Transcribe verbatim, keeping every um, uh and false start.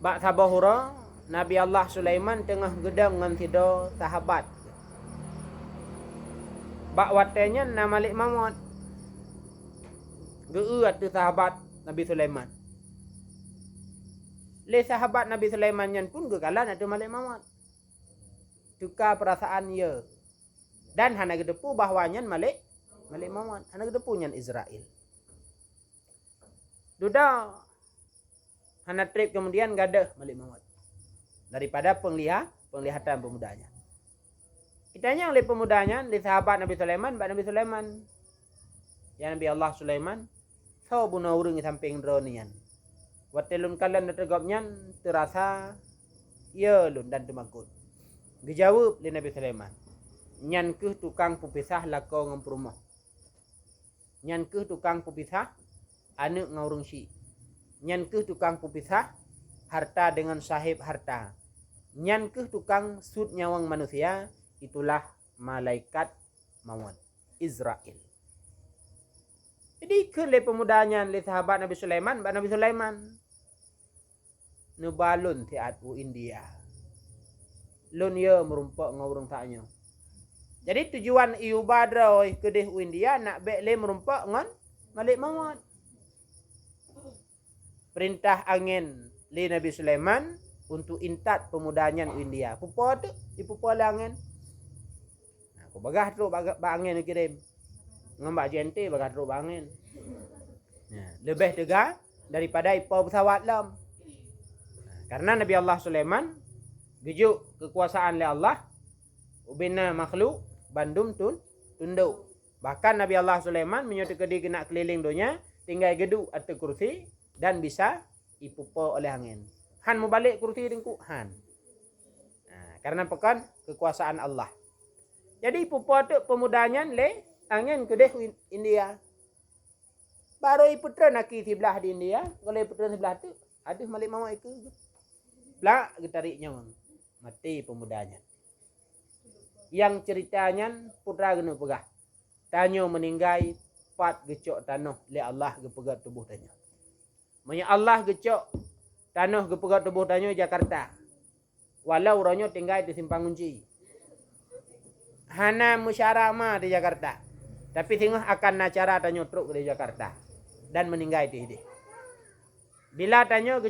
Bak saboh uroe, Nabi Allah Sulaiman teungoh geudong ngon sidroe sahabat. Bak watée nyan na Malik Mawöt. Geu-eu ateueh sahabat Nabi Sulaiman. Lé sahabat Nabi Sulaiman nyan pun geukalon ateueh Malik Mawöt. Teuka peurasaan, ya. Dan hana geuteupeue bahwa nyan Malik, Malik Mawöt. Hana geuteupeue nyan Israel. Dudoe hana treb keumudian gadôh Malik Mawöt daripada peungliha-, peunglihatan peumuda nyan. Itanyong lé peumuda nyan, lé sahabat Nabi Sulaiman bak Nabi Sulaiman, "Ya Nabi Allah Sulaiman, soe bunoe ureuëng di sampéng droeneuh nyan? Watée lôn kalon ateueh gobnyan, teurasa ie lôn dan teumakot." Geujaweueb lé Nabi Sulaiman, "Nyan kheueh tukang peupisah lakoe ngon peurumoh. Nyan kheueh tukang peupisah aneuëk ngon ureuëng syik. Nyan kheueh tukang peupisah harta deungon saheb harta. Nyan kheueh tukang sut nyawöng manusia, itulah malaikat mawöt, Israel." Jadi, kheun lé peumuda nyan lé sahabat Nabi Sulaiman bak Nabi Sulaiman, "Neuba lôn siat u India. Lôn yö meurumpok ngon ureuëng tanyoe." Jadi, tujuan iyuba droe keudeh u India nak bék lé meurumpok ngon Malik Mawöt. Peurintah angén lé Nabi Sulaiman untuk intat peumuda nyan u India. Pupo teuk, ipupo lé angén. Nah, ku bagah trok bak, bak angén geukirém. Ngon bak J N T bagah trok bak angén. Nah, leubeh teuga daripada ipo peusawat lom. Nah, karena Nabi Allah Sulaiman geujok keukuasaan lé Allah, ubena makhluk bandum tun-, tundok. Bahkan Nabi Allah Sulaiman meunyoe teukeudi keunak keulileng donya, tinggai geuduek ateueh kursi dan bisa ipupo oleh angén. Han mubalek kursi teungku, han. Nah, karena pekan keukuasaan Allah. Jadi, ipupo teuk peumuda nyan lé angén keudeh u In-, India. Barô ipeutreun aki siblah di India, goh lheueh ipeutreun siblah teuk, adeuh Malik Mawöt ikeue. Plak geutarék nyawöng, maté peumuda nyan. Nyang ceurita nyan putra geuneuk peugah, tanyoe meuninggai pat geucok tanoh lé Allah geupeugöt tuboh tanyoe. Meunyoe Allah geucok tanoh geupeugöt tuboh tanyoe Jakarta, walau uroe nyoe tinggai di Simpang Gunci, hana meusyara ma di Jakarta, tapi singoh akan na cara tanyoe trok di Jakarta dan meuninggai di ideh. Bila tanyoe